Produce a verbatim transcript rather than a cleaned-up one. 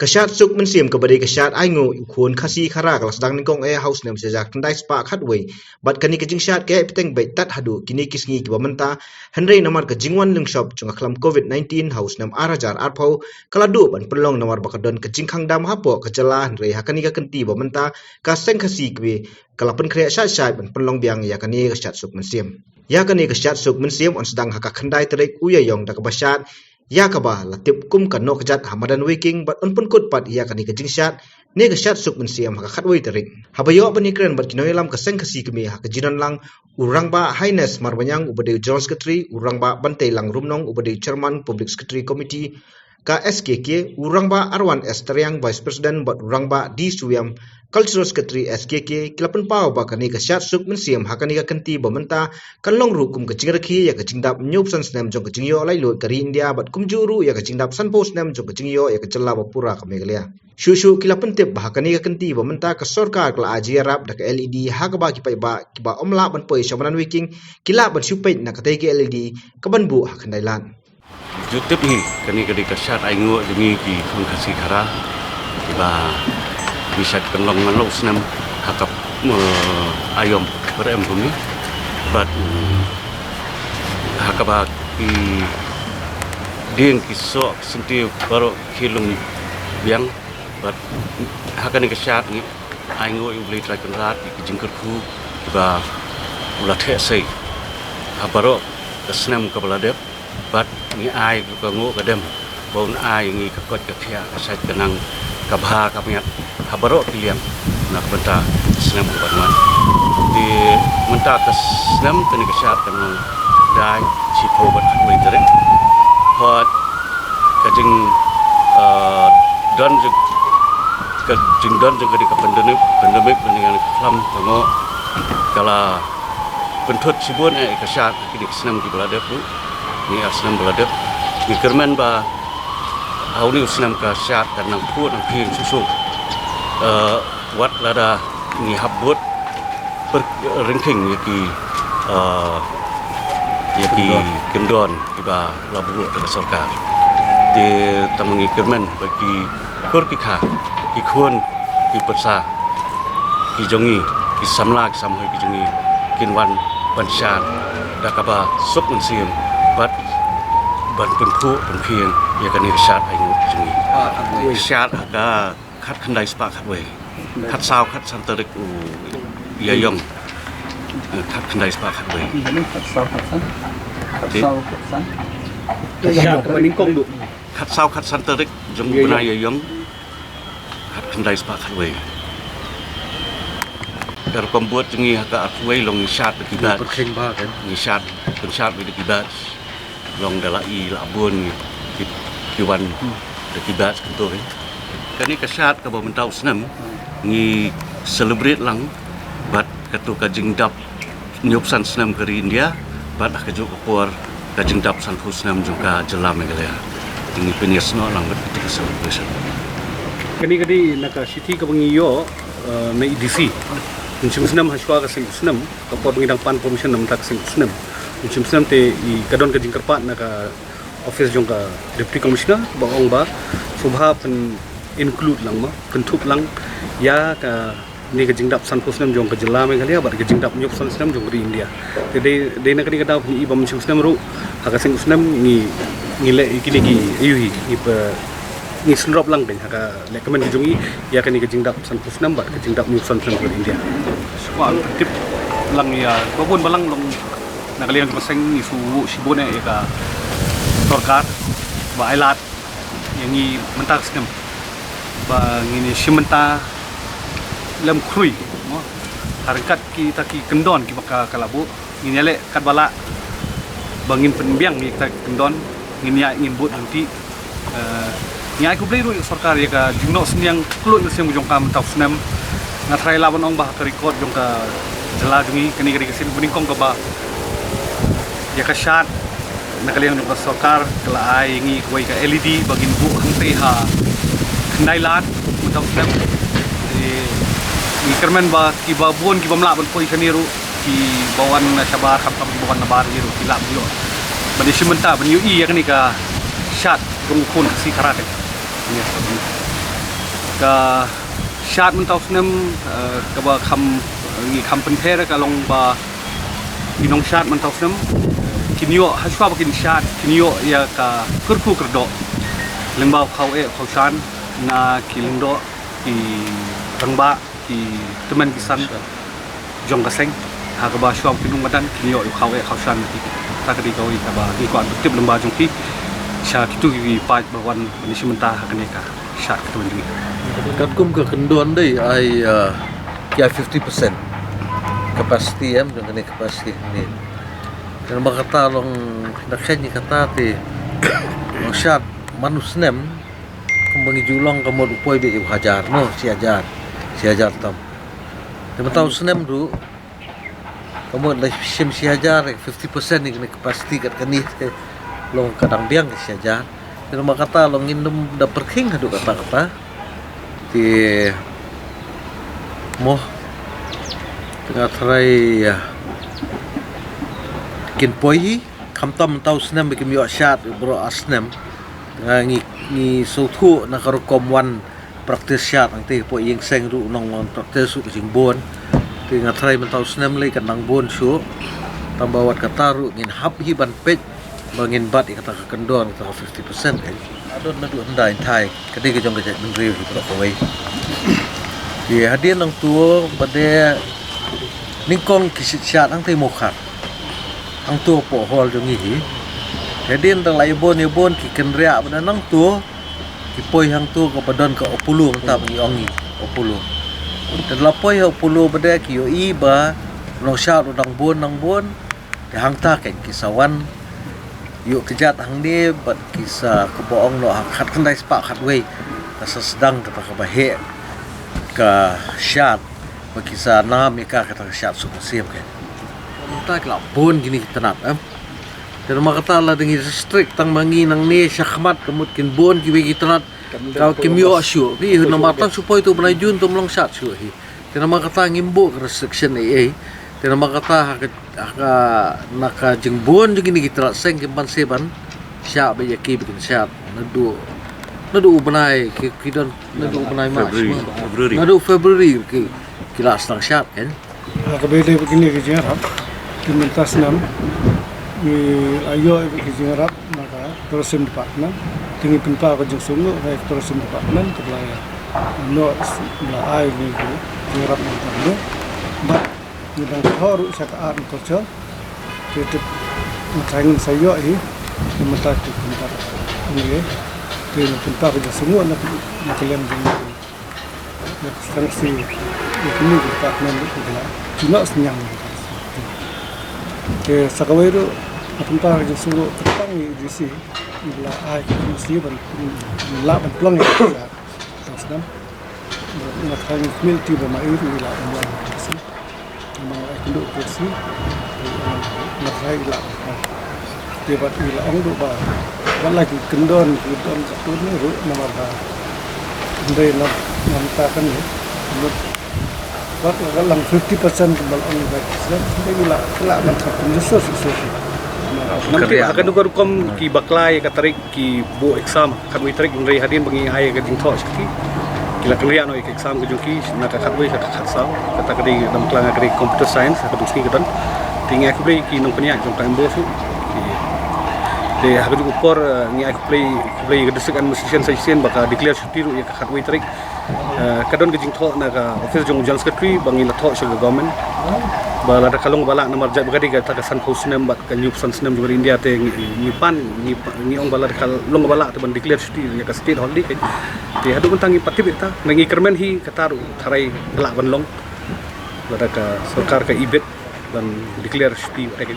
Ka shad suk mynsiem kaba dei ka shad ainguh u khun Khasi Khara ka la sdang nyngkong eh ha u snem shi hajar khyndai spah khatwei, bad kane ka jingshad ka ïai bteng beit tat haduh kine ki sngi kiba mynta, hynrei namar ka jingwan lyngshop jong ka khlam covid nineteen ha u snem ar hajar arphew, ka la duh ban pynlong namar ba ka don ka jingkhang dam hapoh ka jylla, hynrei ha kane ka kynti ba mynta ka Seng Khasi Kmie ka la pynkhreh shai shai ban pynlong biang ïa kane ka shad suk mynsiem. Ïa kane ka shad suk mynsiem yn sdang ha ka khyndai tarik u Ïaïong da kaba shad, ïa kaba la tip kum ka Nohkjat ha madan Weiking, bad yn pynkut pat ïa kane ka jingshad ne ka shad suk mynsiem ha ka khatwei tarik. Haba ïoh ban ïakren bad ki nongïalam ka Seng Khasi Kmie ha ka jingnang lang, u Rangbah Haines Marbaniang uba dei u General Secretary, u Rangbah Banteilang Rumnong uba dei u Chairman Public Secretary Committee ka S K K, u Rangbah Arwan S Tariang, Vice President, bad u Rangbah D Suiam, Cultural Secretary S K K, ki la pynpaw ba kane ka shad suk mynsiem ha kane ka kynti ba mynta kan long ruh kum ka jingrakhe ïa ka jingdap hynñiewphew san snem jong ka jingïoh laitluid ka ri India, bad kumjuh ruh ïa ka jingdap sanphew snem jong ka jingïoh ïa ka jylla ba pura ka Meghalaya. Shuh shuh ki la pyntip ba ha kane ka kynti ba mynta ka sorkar ka la ai jingïarap da ka L E D, ha kaba ki paidbah kiba ym lah ban poi sha madan Weiking ki lah ban shu peit na katei ka L E D kaban buh ha khyndai lad. Ju tip hi, kane ka dei ka shad ainguh jong ngi ki khun Khasi Khara, kiba ngi shait pynlong man la u snem ha ka, eh, aïom ba em kumne. Bad, mm, ha kaba ki dieng ki soh ki syntiew baroh ki lum biang. Bad ha kane ka shad ngi ainguh ïa U Blei Trai Kynrad ïa ki jingkyrkhu kiba u la theh sei ha baroh ka snem kaba la dep. Bad ngi ai ka nguh ka dem ba un ai ngi ka koit ka khiah, ka shait ka nang, ka bha ka miat ha baroh ki liang na ka bynta snem kaba wan. Te mynta ka snem kane ka shad kan long dai shiphew bad khatwei tarik. Hooid, ka jing, eh, don jong, ka jingdon jong kane ka pandemic, pandemic kane ka khlam ka ngoh ka la pynthut shibun eh ka shad kine ki snem kiba la dep ruh, kine ar snem ba la dep. Ngi kyrmen ba ha une u snem ka shad kan nang phuh nang phieng shuh shuh. Eh, wat lada ngi hap bud pyrshang ïa ki, eh, ïa ki kyndon kiba la buh da ka sorkar. Te tang ngi kyrmen ba ki kur ki kha, ki khun ki pyrsa ki jong ngi, ki samla ki samhoi ki jong ngi kin wan ban shad da kaba suk mynsiem bad ban pynphuh pynphieng ïa kane ka shad ainguh ki jong ngi. Shad ha ka khatkhyndai spah khatwei, khatsaw khatsan tarik u Ïaïong. Eh, khatkhyndai spah khatwei. Khatsaw khatsan. Khatsaw khatsan. Khatsaw khatsan tarik jong u bnai Ïaïong. Khatkhyndai spah khatwei. Ka rukom bud jong ngi ha ka arphew wei long ngi shad da ki batch. Ngi shad, pynshad da ki batch. Long da la i la bun ngi ki, ki wan da ki batch kumto hi. Kane ka shad kaba mynta u snem ngi celebrate lang bad kato ka jingdap hynñiewphew san snem ka ri India, bad ha kajuh ka por ka jingdap sanphew snem jong ka jylla Meghalaya. Ngi pynïasnoh lang bad kato ka celebration. Kane ka dei na ka shithi kaba ngi ïoh, eh, na i D C. Mynshem snem ha shuwa ka seng u snem, ka por ba ngi dang pan permission na mynta ka seng u snem. Mynshem snem te i ka don ka jingkyrpad na ka office jong ka Deputy Commissioner ba ong ba sngewbha pyn include lang ma, kynthup lang ïa ka ne ka jingdap sanphew snem jong ka jylla Meghalaya bad ka jingdap hynñiewphew san snem jong ka ri India. Te dei, dei na kane ka daw ngi i ba mynshem snem ruh ha ka seng u snem ngi, ngi leh ïa kine ki, ïa hi, ngi pa, ngi synrop lang dei ha ka lehkmen ka jong ngi ïa kane ka jingdap sanphew snem bad ka jingdap hynñiewphew san snem ka ri India. Shuwa tip lang ïa ba bun ba lang long na ka liang jong ka seng ngi shu shibun eh ïa ka sorkar ba ai lad ïa ngi mynta ka snem ba ngin ïa shim bynta lem khrui mo, ha ryngkat kita ki kyndon kiba ka, ka la buh. Ngin ïaleh katba lah ba ngin pynbiang ïa kita ki kyndon, ngin ïa, ngin bud hangtei. Eh, ngi ai khublei ruh ïa ka sorkar ïa ka jingnoh synñiang kloi mynsiem jong ka mynta u snem. Nga tharai lah ban ong ba ha ka record jong ka jylla jong ngi, kane ka dei ka sien banyngkong kaba ïa ka shad na ka liang jong ka sorkar ka la ai ïa ngi kawei ka L E D ba ngin buh hangtei ha khyndai lad mynta u snem. Te ngi kyrmen ba kiba bun kibym lah ban poi shane ruh, kiba wan na shabar, khamtam kiba wan na bar hi ruh ki lah ban ïoh, ban ïashim bynta, ban ïohi ïa kane ka shad jong u khun Khasi Khara te. Ïa. Ka shad mynta u snem, eh, kaba kham, ngi kham pynpher ka long ba ki nongshad mynta u snem kin ïoh, hashwa ba kin shad, kin ïoh ïa ka kyrkhu kyrdoh lyngba u khaw eh khaw shan na ki lyngdoh, ki rangbah, ki tymmen ki san jong ka seng, ha kaba shuwa ba kin ym madan kin ïoh ïa u khaw eh khaw shan. Kata ka dei kawei kaba ngi kwah ban tip lyngba jong ki sha kito kiba paid ba wan ban ïashim bynta ha kane ka shad ka tymmen jong ngi. Katkum ka kyndon dei ai, ah, ki ai fifty percent capacity em, jong kane capacity ne. Namar kata long, na kane kata te long shad man u snem, kumba ngi ju long ka mut u poi beit u hajar, no, shi hajar, shi hajar tam. Te mynta u snem ruh ka mut la shim shi hajar, fifty percent ni kane capacity kat kane te long ka dang biang ka shi hajar. Te namar kata long ngin ym da pyrkhing haduh katta katta. Te mo te nga tharai, ah, kin poi hi, khamtam mynta u snem ba kim ïoh shad baroh ar snem. Te nga ngi, ngi sngewthuh na ka rukom wan practice shad, nangta hapoh ïing seng ruh nong wan practice ruh ka jingbun. Te nga tharai mynta u snem lei kan nang bun shuh. Tangba wat kata ruh ngin hap hi ban peit ba ngin bat ïa kata ka kyndon, kata ka fifty percent kan. Ka don naduh hyndai thaw, ka dei ka jong ka jaitbynriew hi baroh kawei. Te hadien nangto ba dei nyngkong ki shit shad hangtei Mawkhar, hangto hapoh hall jong ngi hi. Hadien da la ïa bun ïa bun ki kynriah ba dei nangto, ki poi hangto kaba don ka Apollo, mynta ba ngi ong ngi Apollo. Te da la poi ha Apollo ba dei ki ïohi ba nongshad u dang bun, dang bun. Te hangta kan ki sa wan ïuh kjat hangne bad ki sa, kaba ong noh ha khatkhyndai spah khatwei, ka sa sdang kata kaba heh ka shad, ba ki sa nam ïa ka kata ka shad suk mynsiem kan. Mynta ki la bun kine ki tnat em. Te namar kata lada ngi restrict tang ma ngi nangne shakhmat, ka mut kin bun kiwei ki tnat, ka kim ïoh shuh. Phi, namar tang shu poi tu bnai Jun tu ym long shad shuh hi. Te namar kata ngim buh ka restriction ei ei. Te namar kata ha ka, ha ka, na ka jingbun jong kine ki tnat seng kim pan seh ban shah beit ïa ki ba kin shad naduh, naduh u bnai, ki, ki don naduh u bnai March, February, February. Naduh February ki, ki la sdang shad kan. Ha kaba ïadei bad kine ki jingïarap, te mynta snem ngi la ïoh ïa ki jingïarap na ka Tourism Department. Te ngi pynpaw ka jingsngewnguh ha ka Tourism Department, te ba la ïa, no, ba la ai ngi ki jingïarap na ka, bad ngi dang thoh ruh sha ka Art and Culture. Te, te mynta ngin sa ïoh hi, te mynta te pynpaw ngi, te ngi pynpaw ka jingsngewnguh na, na ka liang jong ngi. Ïa ka sdang shi, ïa kine ki department ruh ki la, ki la sniang. Te sa kawei ruh, nga pynpaw ka jingsngewnguh kyrpang ïa A D C, ba la ai ka jingsngew ban, ban lah ban pynlong ïa ka sdang snem. Nga tharai ngi khmih lynti ba ma i ruh i lah ban long A D C. Namar ai kynduh A D C, nga tharai i lah ban pynlong. Te bad i la ong ruh ba wat la ki kyndon ki don katto ne ruh namar ba hynrei na, na mynta kane, mut wat la ka lang fifty percent kumba la ong ba ki sdang, hynrei i la, i la ban sa pynjur shuh shuh. Ngam tip ha kano ka rukom ki bakla ïa ka tarik ki buh exam khatwei tarik, hynrei hadien ba ngi ai ka jingthoh sha ki, ki la kynriah noh ïa ka exam ka jong ki na ka khatwei ka khatsaw. Kata ka dei dang klang ka dei computer science, ha ka dei ka don. Te ngi ai khublei ki nongpynïaid jong ka M B O shuh. Te ha ka juh ka por, eh, ngi ai khublei, khublei ka District Administration sa shisien ba ka declare shuti ruh ïa ka khatwei tarik. Eh, ka don ka jingthoh na ka office jong u General Secretary ba ngi la thoh sha ka government ba lada ka long ba lah, namar jait ba ka dei kata ka sanphew snem bad ka hynñiewphew san snem jong ka India te ngi, ngi pan, ngi pa-, ngi ong ba lada ka long ba lah te ban declare shuti ïa ka state holiday kan. Te haduh mynta ngim pat tip ïa kata, ngi kyrmen hi kata ruh tharai ka lah ban long lada ka sorkar ka ibit ban declare shuti ïa ka.